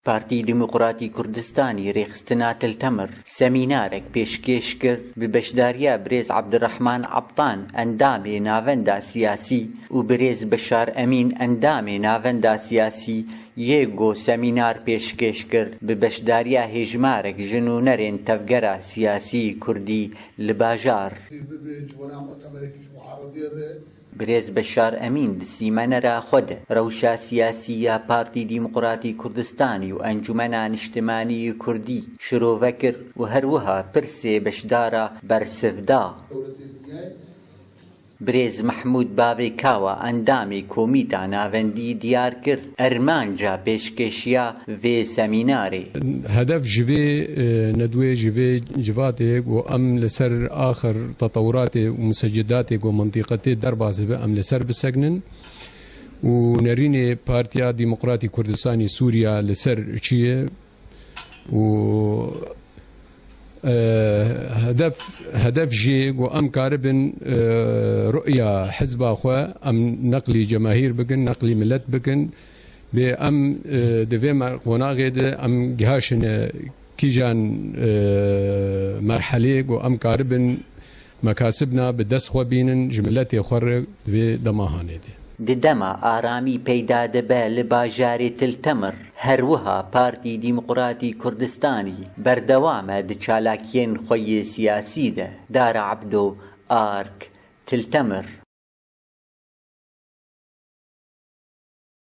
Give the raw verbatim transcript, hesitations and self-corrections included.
Partî Demokratî Kurdistanî rêxistina Til Temir semînarek pêşkêş kir bi beşdariya birêz Abdurrahman Aptan, endamê Navenda Siyasî, û birêz Beşar Emîn, endamê Navenda Siyasî, yê ku semînar pêşkêş kir bi beşdariya hêjmarek ji nûnerên tevgera siyasî kurdî li bajar. Birêz Beşar Emîn di sîmenera xwe de rewşa siyasî ya Partî Demokratî Kurdistanî û Encûmena Niştimanî yê Kurdî şirove kir û her wiha pirsê beşdara bersiv da. Birêz Mehmûd Bavê Kawa, endamê Komîta Navendî, diyar kir ermanca pêşkêşiya vê semînarê. Hedef ji vê, e, nedwê, ji vê civatê ku em li ser axir tetewuratê û museccedatê ku mintîqetê derbas dibe, em li ser biseknin û nerînê Partiya Demokratî Kurdistanî Sûriya li ser çi ye û, e, hedef, hedef jî ku em karibin, e, ru'ya hizba xwe, em neqlî cemahîr bikin, neqlî milet bikin. Bê em, e, di vê mer-, qonaxê de em gihaşine kîjan, e, merhelê ku em karibin mekasibna bi dest xwe bînin ji miletê xwe re di vê dema hanê de. Di dema aramî peyda dibe li bajarê Til Temir, her wiha Partî Demokratî Kurdistanî berdewam e di çalakiyên xwe yê siyasî de. Dara Ebdo, Ark, Til Temir.